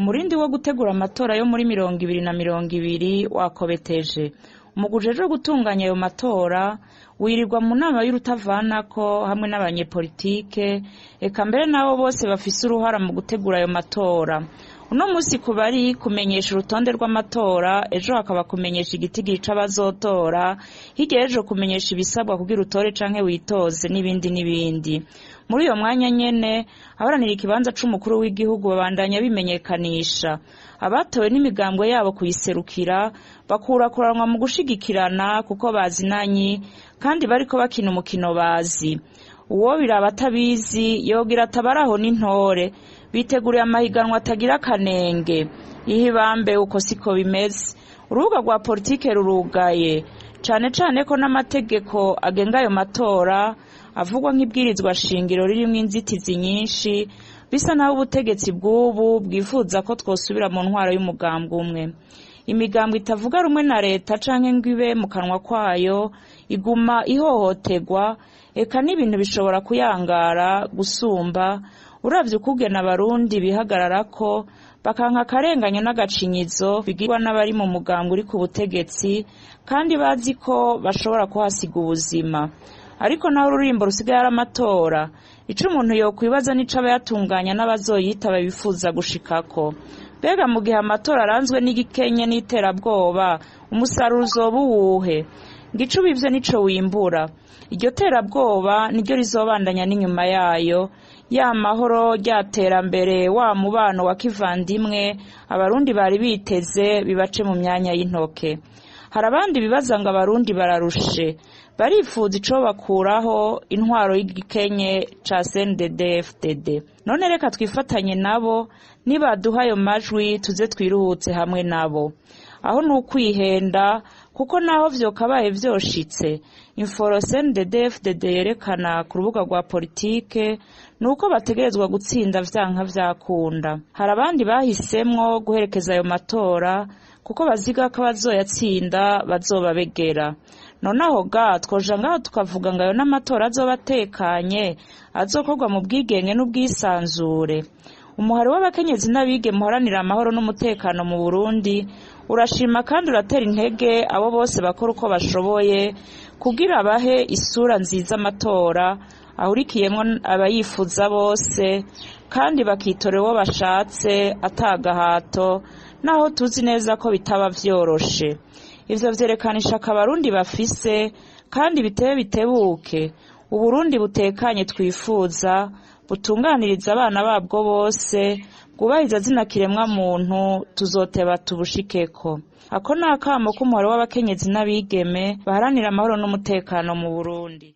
Umurindi wo gutegura amatora yo muri 2020 wakobeteje. Umugwi ujejwe gutunganya ayo matora wirirwa mu nama y'urutavanako hamwe n'abanyepolitike, eka mbere n'abo bose bafise uruhara mu gutegura ayo matora. Uno musi kuba ari kumenyesha urutonde rw'amatora, ejo hakaba kumenyesha igitigiri c'abazotora, hirya y'ejo kumenyesha ibisabwa kugira utore canke witoze n'ibindi n'ibindi. Muri uyo mwanya nyene, abaharanira ikibanza c'umukuru w'igihugu babandanya bimenyekanisha. Abatowe n'imigambwe yabo kuyiserukira, bakurakuranwa mu gushigikirana kuko bazinanyi kandi bariko bakina umukino bazi. Uwo biraba atabizi yogira atabaraho n'intore, biteguriye amahiganwa atagira akanenge. Ihibambe uko siko bimeze. Urubuga rwa politike rurugaye, cane cane ko n'amategeko agenga ayo matora avugwa nk'ibwirizwa shingiro ririmwo inzitizi nyinshi, bisa naho ubutegetsi bw'ubu bwifuza ko twosubira mu ntwaro y'umugambwe umwe. Imigambwe itavuga rumwe na leta canke ngo ibe mu kanwa kwayo iguma ihohoterwa, eka n'ibintu bishobora kuyangara gusumba uravye ukugena abarundi bihagararako bakanka akarenganyo n'agacinyizo bigirwa n'abari mu mugambwe uri ku butegetsi kandi bazi ko bashobora kuhasiga ubuzima. Ariko naho ururimbo rusigaye ari amatora, ico umuntu yokwibaza nico abayatunganya n'abazoyitaba bifuza gushikako. Mbega mu gihe amatora aranzwe n'igikenye n'iterabwoba, umusaruro uzoba uwuhe? Ngico ubivye nico wimbura. Iryo terabwoba niryo rizobandanya n'inyuma yayo, ya mahoro, rya terambere, wa mubano wa kivandimwe abarundi bari biteze bibace mu myanya y'intoke. Hari abandi bibaza ngo abarundi bararushe, barifuza ico bakuraho intwaro y'igikenye ca CNDD-FDD. None reka twifatanye nabo, nibaduha ayo majwi tuze twiruhutse hamwe nabo. Aho ni ukwihenda kuko naho vyokabaye vyoshitse, imforo CNDD-FDD yerekana ku rubuga rwa politike nuko bategerezwa gutsinda vyanka vyakunda. Hari abandi bahisemwo guherekeza ayo matora kuko baziga ko abazoyatsinda bazobabegera. None aho ga twoja ngaho tukavuga ngo ayo n'amatora azoba atekanye, azokorwa mu bwigenge n'ubwisanzure. Umuhari w'abakenyezi n'abigeme muharanira amahoro n'umutekano mu Burundi urashima kandi uratera intege abo bose bakora uko bashoboye kugira bahe isura nziza amatora ahurikiyemwo abayifuza bose kandi bakitora uwo bashatse atagahato, naho tuzi neza ko bitaba vyoroshe. Ivyo vyerekana ishaka abarundi bafise kandi bitebe bitebuke. Uburundi butekanye twifuza, butunganiriza abana babwo bose, bwubahiriza zina kiremwa muntu, tuzoteba tubushikeko. Ako ni akamo k'umuhari w'abakenyezi n'abigeme baharanira amahoro n'umutekano mu Burundi.